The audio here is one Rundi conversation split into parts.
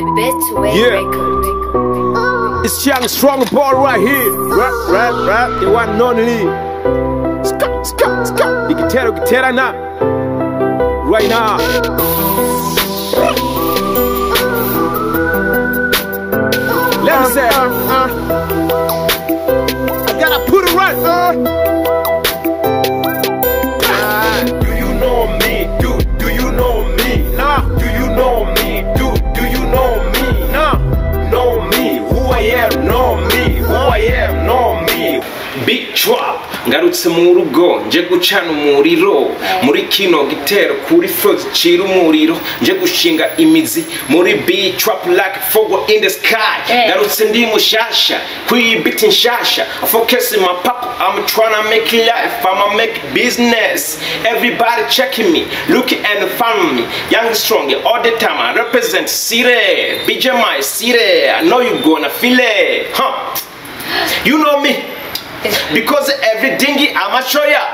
Best Way Yeah. Record. It's Young Strong Ball right here. Rap, rap, rap. The one and only. Ska, ska, ska. Igitero gitera na. Right now. Let me say, I gotta put it right. Do you know me? Do you know me? Nah. Do you know me? Do you know me? Nah. Know me, who I am, know me, who I am, know me. Big Trap ngarutse mu rugo nje gucana umuriro muri kino gitero kuri flow zicira umuriro nje gushinga imizi muri Big Trap like forward in the sky. Ngarutse ndi mushasha kuri beat nshasha, focus in my pop, I'm tryna make life, I'ma make business, everybody checking me, looking and follow me, Young Strong all the time, I represent city, BJMI city, I know you gonna feel it, huh? You know me. Because everything I'ma show ya,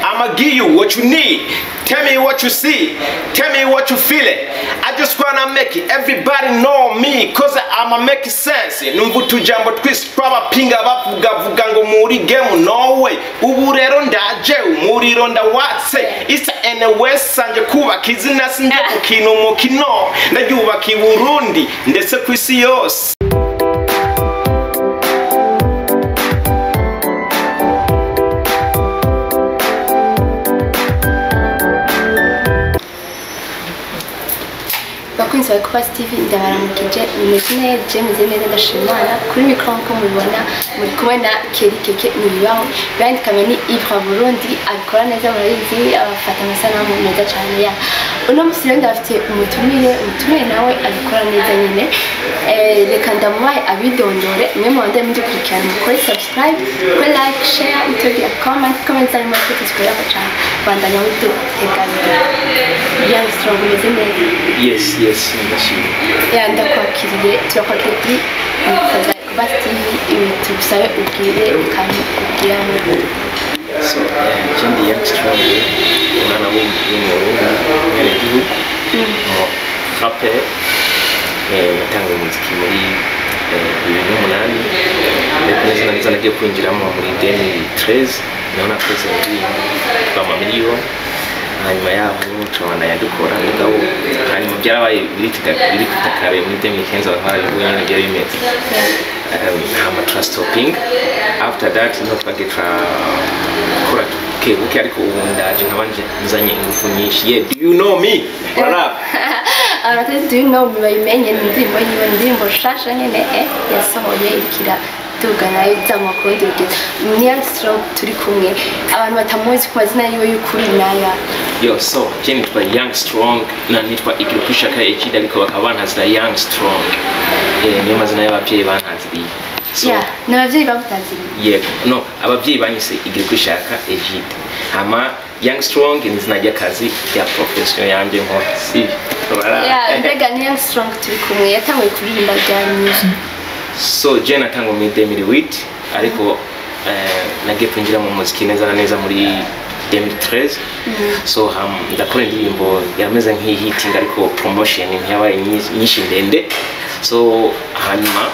I'ma give you what you need. Tell me what you see, tell me what you feel it. I just wanna make it, everybody know me, cause I'ma make sense. Numva utujambo twisi tw'abapinga bavuga vuga ngo muri game, no way. Ubu rero ndaje, umuriro ndawatse. East and West sanje kubaka izina sinje gukina umukino. Ndaryubaka i Burundi ndetse kw'isi yose. Bakunzi ba Kuba TV, ndabaramukije, mumeze neza, je meze neza, ndashima Imana. Kuri micro nkuko mubibona muri kumwe na Kelly Keke Nibibaho, behind camera ni Yves Burundi, abikora neza murabizi, abafata amasanamu meza cyane ya. Uno musi rero ndafite umutumire, umutumire nawe abikora neza nyine. Reka ndamubahe abidondore, mwe mubandaye mudukurikirana, mukore subscribe, mukore like, share, mutubwira comment, comment zanyu mwese tuzikorera cyane. Bandanya muduteganira. Young Strong, umeze neza? Yes, yes, ndashima. Ya, ndakwakiriye, turakwakiriye kuri Mikoza Kuba TV, tugusabe ubwire kandi ubwire abantu. So, je ndi Young Strong, umwana w'umurundi, umwenegihugu, umu rapper, natanguye umuziki muri 2008, ariko neza na neza nagiye kwinjiramo muri 2013, niho nakoze indirimbo yitwa Amamiliyoni. Hanyuma yaho niho tubandanya dukora, mugabo hanyuma byarabaye biri kare muri 2015 abantu barabivuga nyine byari bimeze. Hama turastopinga, after that niho twagiye turakora buke buke, ariko ubu ndaje nkaba nzanye ingufu nyinshi. Yeah, do you know me? What up? Abatari do you know me bayimenye, ni indirimbo yiwe, ni indirimbo nshasha nyene yasohoye irikira duga nayo izamuka ku rundi rugero. Ni Young Strong turi kumwe, abantu batamuzi ku mazina yiwe y'ukuri naya. Yo, so je nitwa Young Strong na nitwa Igirukishaka Ejide, ariko bakaba bantazira Young Strong. Niyo mazina y'abavyeyi bantaziriye. So, Yeah, ni abavyeyi bagutaziriye? Yego, no, abavyeyi banyise Igirukishaka Ejide. Hama Young Strong ni izina ry'akazi rya profession yanje nkora, si? Yeah, mbega ni Young Strong turi kumwe, yatanguye kuririmba rya music. So je natanguye muri 2008, ariko nagiye kwinjira mu muziki neza na neza muri 2013. So ndakora indirimbo yameze nk'ihitinga, ariko promotion ntiyabaye nyinshi ndende. So hanyuma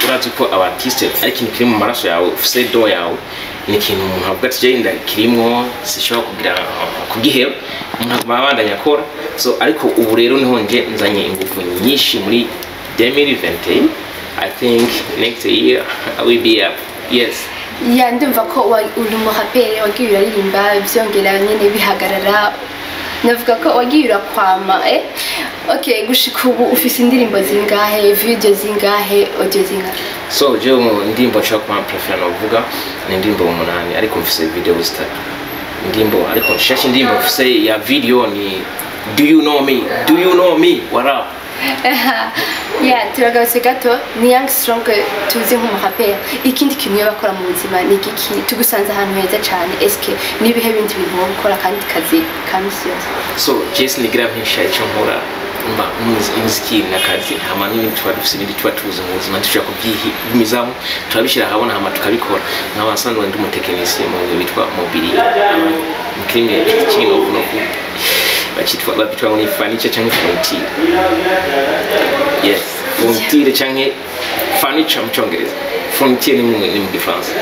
urazi ko aba artiste ari ikintu kiri mu maraso yawe, ufise do yawe, ni ikintu umuntu avuga ati je ndakirimwo, sinshobora kugira kugiheba, umuntu aguma abandanya akora. So ariko ubu rero niho nje nzanye ingufu nyinshi muri 2021. I think next year I will be up. Yes. Ya, ndumva ko uri umuraperi wagiye uraririmba vyongera nyene bihagarara, navuga ko wagiye urakwama. Okay, gushika ubu ufise indirimbo zingahe, video zingahe, audio zingahe? So je indirimbo nshaka kuba prefera novuga ni indirimbo 8, ariko mfise video zitatu. Indirimbo ariko nshasha, indirimbo mfise ya video ni Do you know me? Do you know me? What up? Yeah, turagarutse gato, ni Young Strong tuzi nk'umuraperi. Ikindi kintu yoba akora mu buzima ni igiki? Tugusanze ahantu heza cyane, eske nibihe bindi bintu woba ukora kandi kazi ka misi yose? So je sinigira mpisha ico nkora, mba umuziki n'akazi, hama n'ibindi tuba dufise, ibindi tuba tuzi mu buzima dushobora kubyihimizamo, turabishyira ahabona hama tukabikora. Nkaba nsanzwe ndi umutekinisiye mu bintu bitwa mobilier, mu kirimi cy'inovunovu bakitwa babitwa ngo ni furniture cyangwa furniture. Yes, fourniture canke furniture mu Congereza, fourniture ni mu Gifaransa.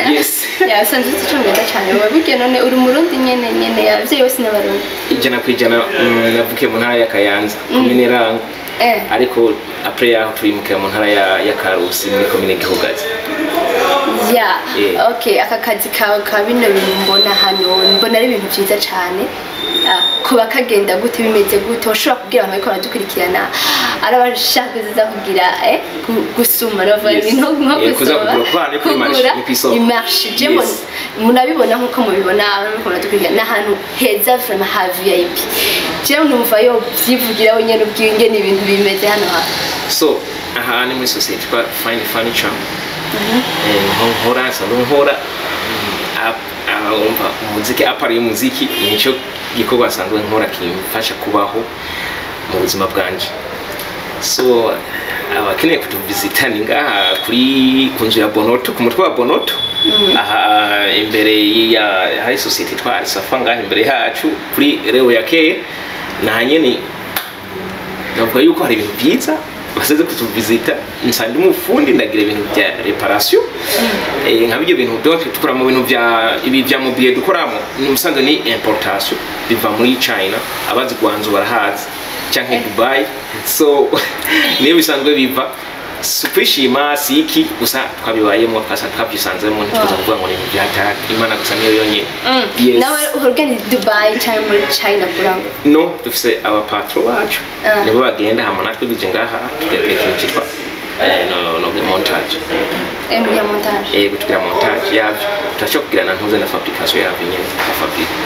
Yes. Ya, usanzwe uzi icongereza cyane wabibwiye. None uri Umurundi nyene nyene, abavyeyi bose n'Abarundi? 100%. Navukiye mu ntara ya Kayanza, komine Rango, ariko après yaho turimukira mu ntara ya Karusi, muri komine Gihugazi. Okay, aka kazi kawe ka bino bintu mbona hano, mbona ari ibintu byiza cyane. Kuba kagenda gute, bimeze gute? Ushobora kubwira abantu bariko baradukurikirana, ari abashaka kuza kugira gusuma navuga ibintu nko Kuza gusuma, kugura, kuko hano ni kuri marché, ni kw'isoko. Imarché je munabibona nkuko mubibona, abantu bariko baradukurikirana, ni ahantu heza vraiment ha VIP. Je numva yo vyivugira wenyene ubwiwe ingene ibintu bimeze hano hantu. So aha ni muri société yitwa Fine Furniture. Niho nkora, nsanzwe nkora. Umva, umuziki, à part y'umuziki, nicyo gikorwa nsanzwe nkora kimfasha kubaho mu buzima bwanje. So abakeneye kutuvisita ni ngaha kuri ku nzu ya Bonoto, ku mutwe wa Bonoto, aha imbere ya hari société yitwa Arisafa, ngaha imbere yacu kuri Reo ya Kera naha nyene. Navuga yuko hari ibintu byiza baseze kutuvizita. Nsa ndi umufundi, ndagira ibintu bya réparation, nka bijyo bintu. Donc dukora mu bintu bya ibi bya mobilier, dukoramo ni musanzwe ni importation, biva muri China, abazi Guangzhou barahazi, canke Dubai. So niyo bisanzwe biva. Si kwishima, si iki, gusa twabibayemo, twasa twabyisanzemo, ntitwaza kuvuga ngo ni ibintu byatari Imana gusa niyo yonyine. Yes. Nawe uhora ugenda i Dubai cyangwa muri China kurangura? No, dufise abapatro bacu, nibo bagenda, hama natwe bije ngaha tugagira ikintu cyitwa no montage. Muri ya montage. Yego, tugira montage yavyo, turashobora kugira na ntuze na fabrication yavyo nyene na fabrique.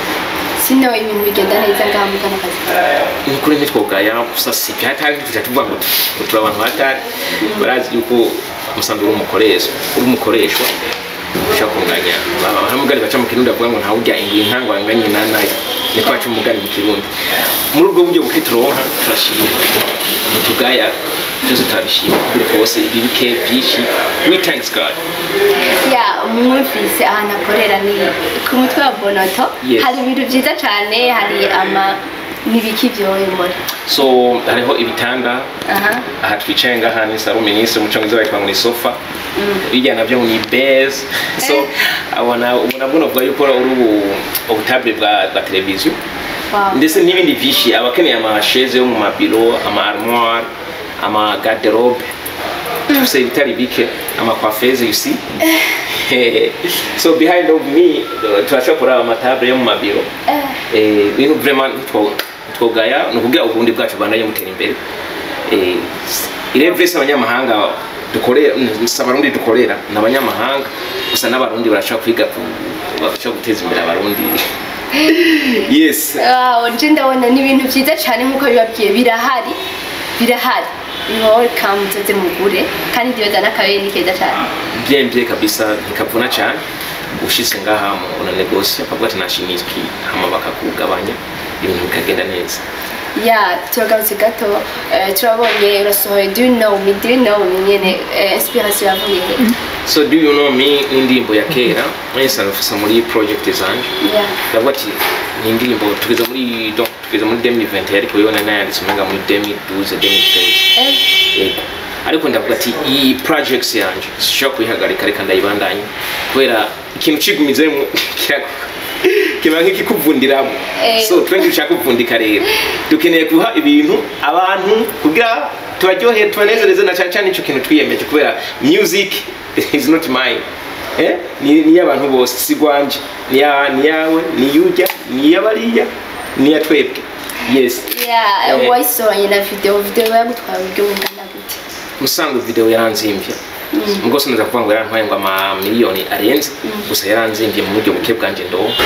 Sino ibintu bigenda neza ngaha mu kano kazi kawe? Ni ukuri ntitwogaya, gusa si byatari, ntituja tuvuga ngo turi abantu hatari. Barazi yuko umusanzu uri umukoresha, uri umukoreshwa ushobora kunganya. Hari umugani baca mu Kirundi bavuga ngo ntawurya ingwi inka ngo anganye na nayo, niko baca umugani mu Kirundi. Muri ubwo buryo buke turonka turashima, ntitugaya, byose turabishima kuri kose, ibibike byinshi, we thanks God. Ya, mwumvise ahantu akorera ni ku mutwe wa Bonoto. Hari ibintu byiza cyane, hari ama n'ibiki byoye mbona. So hariho ibitanda. Aha twicaye ngaha ni salon ministre, mu Cyongereza bayitwa ngo ni sofa, bijya nabyo ngo ni base. So abona ubona bwo novuga yuko uri ubu ubutable bwa televiziyo, ndetse n'ibindi byinshi, abakeneye amasheze yo mu mabiro, ama armoire, ama garde-robe, tufise ibitari bike, ama coiffeuse, you see. So behind of me turashobora kuraba amatable yo mu mabiro. Ibintu vraiment ntitwogaya, ni ukugira Uburundi bwacu bubandanye butera imbere. Irevese abanyamahanga dukorera, si Abarundi dukorera, ni abanyamahanga gusa, n'Abarundi barashobora kwiga barashobora guteza imbere Abarundi. Yes. Wow, nje ndabona ni ibintu byiza cyane nk'uko bibabwiye, birahari, birahari. You are welcome, muzoze mugure, kandi ndibaza n'akabere ni keza cyane. Bien bien kabisa, ntikavuna cyane. Ushitse ngaha una négocie, akavuga ati nashimye iki, hama bakakugabanya, ibintu bikagenda neza. Ya, turagarutse gato, turabonye urasohoye Do You Know Me. Do You Know Me nyene, inspiration yavuye he? So Do You Know Me ni indirimbo ya kera mwese mfise muri project zanje. Ndavuga ati ni indirimbo tugeze muri, donc tugeze muri 2020, ariko yo nayanditse umenga muri 2012, 2013. Yego, ariko ndavuga ati iyi project yanje sishobora kuyihagarika, reka ndayibandanye, kubera ikintu cigumizemo kiba nk'ikikuvundiramo. So twe ntidushaka kuvundika, rero dukeneye guha ibintu abantu kugira tubaryohere, tubanezereze, na cyane cyane ico kintu twiyemeje, kubera music is not mine, ni y'abantu bose, si gwanje, ni yawe, ni yujya, ni y'abariya, ni ya twebwe. Yes. Wayisohoranye na video. Video yagutwara uburyo bungana gute? Musanzwe video yaranzimvye, ubwo sinaza kuvuga ngo yarantwaye ngo amamiliyoni arenze, gusa yaranzimvye mu buryo buke bwanje ndonka.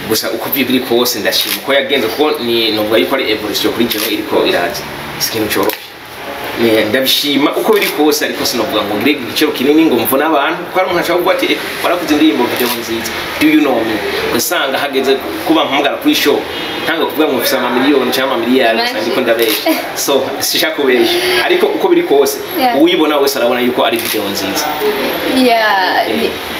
Gusa uko biri kose ndashima uko yagenze, kuko ni novuga yuko ari evolution kuri jewe iriko iraza, si ikintu coroshe. Ndabishima uko biri kose, ariko sinovuga ngo ngire igiciro kinini ngo mvune abantu, kuko hari umuntu ashobora kuvuga ati: "Warakoze indirimbo video nziza, Do You Know Me?" Ugasanga hageze kuba mpamagara kuri show ntanga kuvuga ngo mfise amamiliyoni cyangwa amamiliyari, gusa ndiko ndabesha. So sishaka kubesha, ariko uko biri kose uwibona wese arabona yuko ari video nziza. Yeah,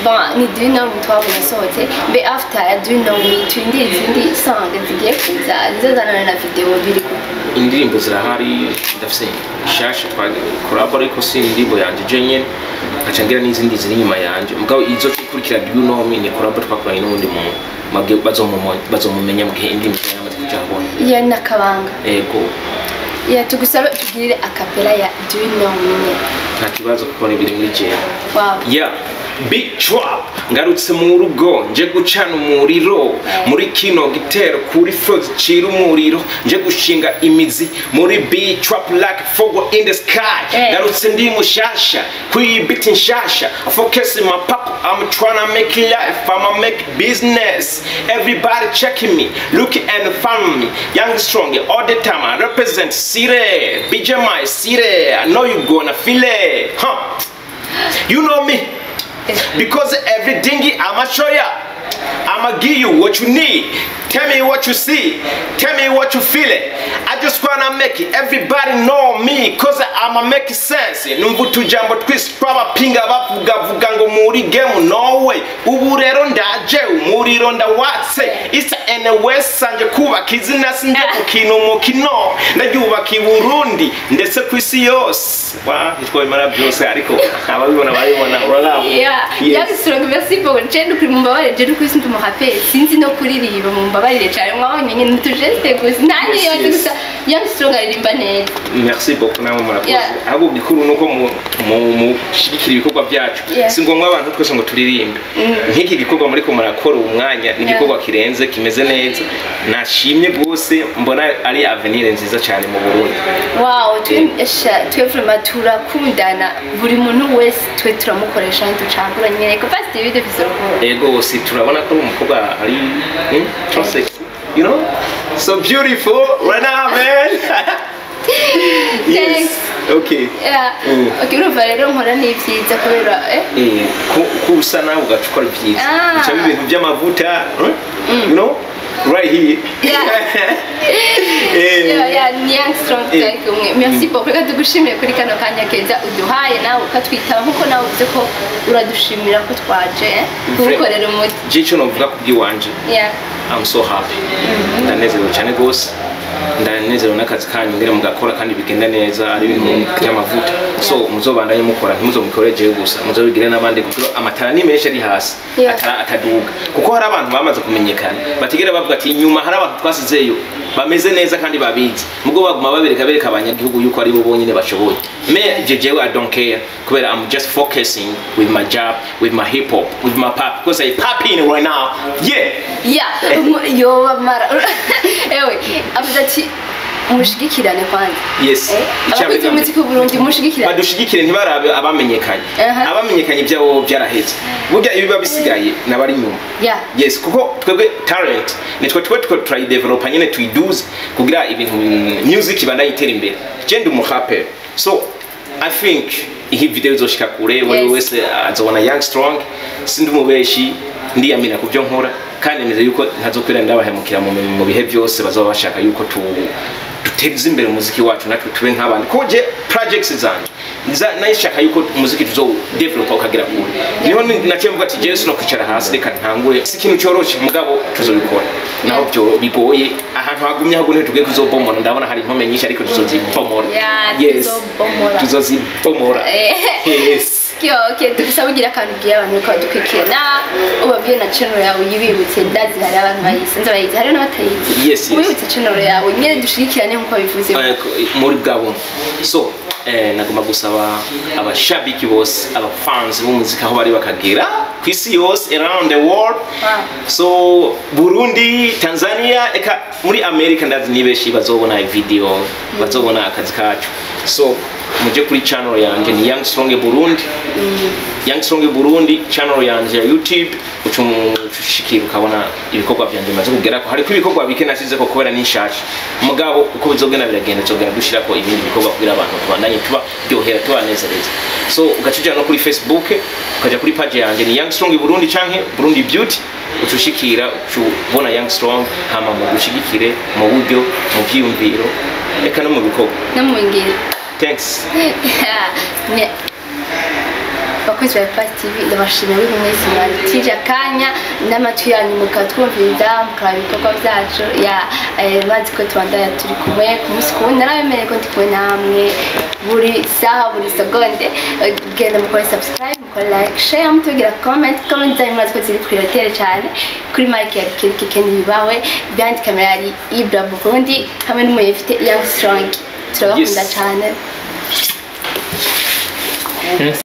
bon, ni Do You Know Me twabonye asohotse. Mbe after ya Do You Know Me, turindire izindi song zigiye kuza zizazanana na video, biri gute? Indirimbo zirahari, ndafise nshasha twakorabo, ariko si indirimbo yanje je nyene, nkaca ngira n'izindi ziri inyuma yanje. Mugabo izo ikurikira Do You Know Me ni collabo twakoranye n'uwundi muntu. Bazomumenya mu gihe indirimbo izoba yamaze kuja ahabona. Iyo nakabanga. Ego. Ya, tugusabe tugirire a cappella ya Do You Know Me. Nta kibazo, kuko ni biri muri jewe. Yeah, Big Trap, ngarutse mu rugo nje gucana umuriro muri kino gitero kuri flow zicira umuriro, nje gushinga imizi muri Big Trap like forward in the sky. Ngarutse ndi mushasha kuri beat nshasha, focus in my pop, I'm trying to make life, I'ma make business, everybody checking me, looking and follow me, young strong all the time, I represent city, BJMI city, I know you gonna feel it, huh? You know me, because everything I'ma show ya, I'ma give you what you need. Tell me what you see, tell me what you feel it. I just wanna make it, everybody know me, 'cause I'ma make sense. Numva utujambo twisi tw'abapinga bavuga vuga ngo muri game no way. Ubu rero ndaje umuriro ndawatse. East and West sanje kubaka izina, sinje gukina umukino. Ndaryubaka i Burundi ndetse ku isi yose. Wa ntitwabimara byose, ariko ababibona barabibona, uraraba. Yeah. Yes. Young Strong, merci beaucoup. Je ndukuri, mumbabarire, je ndukuri sinzi umuhape, sinzi no kuririmba, mumbabarire cyane. Mwabonye nyine utujeste gusa nta niyo nzi gusa. Young Strong aririmba neza. Merci beaucoup, namwe murakoze. Ahubwo gikuru nuko mushyigikira ibikorwa byacu. Si ngombwa abantu twese ngo turirimbe. Nk'iki gikorwa muriko murakora uwu mwanya ni igikorwa kirenze, kimeze neza, nashimye rwose, mbona ari avenir nziza cyane mu Burundi. Wow, twe twe vraiment turakundana, buri muntu wese twe turamukoresha, ntiducagura nyine ko Fast TV dufise urukundo. Ego, si turabona ko uri umukobwa ari so sexy, you know, so beautiful right now, man. Yes, okay. Yeah. Okay, urumva rero nkora n'ibyiza kubera Ko usa nawe ugaca ukora ibyiza, bicamo ibintu by'amavuta, you know, right here. Yeah, ni Young Strong twari kumwe. Merci beaucoup. Reka tugushimire kuri kano kanya keza uduhaye nawe ukatwitaba, nkuko nawe uvuze ko uradushimira ko twaje kugukorera umuti. Je icyo novuga ku bw'iwanje, I'm so happy, ndanezerewe cyane rwose, ndanezerewe n'akazi kanyu ngere mugakora kandi bigenda neza, ari ibintu by'amavuta. So muzobandanye mukora, ntimuzomukore jewe gusa, muzobigire n'abandi, kuko amatara ni menshi ari hasi atara ataduga, kuko hari abantu bamaze kumenyekana batigera bavuga ati inyuma hari abantu twasizeyo bameze neza kandi babizi, mugo baguma babereka bereka abanyagihugu yuko ari bo bonyine bashoboye. Me jejewe I don't care, kubera I'm just focusing with my job, with my hip hop, with my pop, because I popping right now, yeah. Yeah, yoba mara. Ewe, avuze ati mushigikirane kwanza. Yes. Abakozi b'umuziki w'u Burundi, mushigikirane. Badushigikire, ntibarabe abamenyekanye. Abamenyekanye ibyabo byaraheze, burya ibiba bisigaye n'abari inyuma. Yes, kuko twebwe talent nitwe twe turayidevelopa nyine, tuyiduze kugira ibintu music ibandanye itera imbere. Je ndi umurapper, so I think iyi video izoshika kure, wewe wese azobona Young Strong. Sindi umubeshi, ndiyamina ku byo nkora, kandi nemeza yuko ntazokwira ndabahemukira mu bihe byose bazoba bashaka yuko tu duteze imbere umuziki wacu, natwe tube nk'abandi, kuko je projects zanje nayishaka yuko umuziki tuzo develop ukagera kure. Niho naciye mvuga ati jewe sinokwicara hasi, reka ntangure. Si ikintu cyoroshe, mugabo tuzobikora naho byo bigoye. Ahantu hagumye ahubwo niho tugiye kuzobomora. Ndabona hari impome nyinshi, ariko tuzozibomora. Yeah, Yes. tuzobomora. Tuzozibomora. Yes. Okay, tugusaba ugira akantu ubwiye abantu ko badukurikirana, ubabwiye na channel yawe, uyibibutse. Ndazi hari abantu bayizi, nzi abayizi, hari n'abatayizi. Yes. Ubibutse channel yawe nyine, dushigikirane nkuko bivuze. Muri bwa buntu. So nagomba gusaba abashabiki bose, abafans b'umuziki aho bari bakagera ku isi yose, around the world, so Burundi, Tanzania, eka muri America, ndazi ni benshi bazobona video, bazobona akazi kacu. So muje kuri channel yanjye, ni Young Strong Burundi, Young Strong Burundi channel yanjye ya YouTube. Ucushikira ukabona ibikorwa byanjye bimaze kugerako. Hariko ibikorwa bike nasizeko kubera ni nshasha, mugabo uko bizogenda biragenda tuzogenda dushirako ibindi bikorwa kugira abantu tubandanye tubaryohera, tubanezereza. So ugaca uja no kuri Facebook, ukaja kuri page yanjye, ni Young Strong Burundi canke Burundi Beauty, ucushikira ucubona Young Strong. Hama mudushigikire mu buryo, mu vyiyumviro, eka no mu bikorwa. No mu ngiro. Thanks. Yeah. Bakozi ba Pass TV, ndabashimiye buri mwese mwatije akanya n'amatwi yanyu mukatwumviriza, mukaraba ibikorwa byacu. Ya, mazi ko tubandanya turi kumwe ku munsi ku wundi. Narabemereye ko ndi kumwe namwe buri saha, buri segonde. Genda mukore subscribe, mukore like, share, mutubwira comment. Comment zanyu murazi ko ziri prioritaire cyane. Kuri mic ya Keke Nibawe, behind camera yari Ibra Burundi hamwe n'umuyifite Young Strong. Turabakunda Yes. cyane. Yes.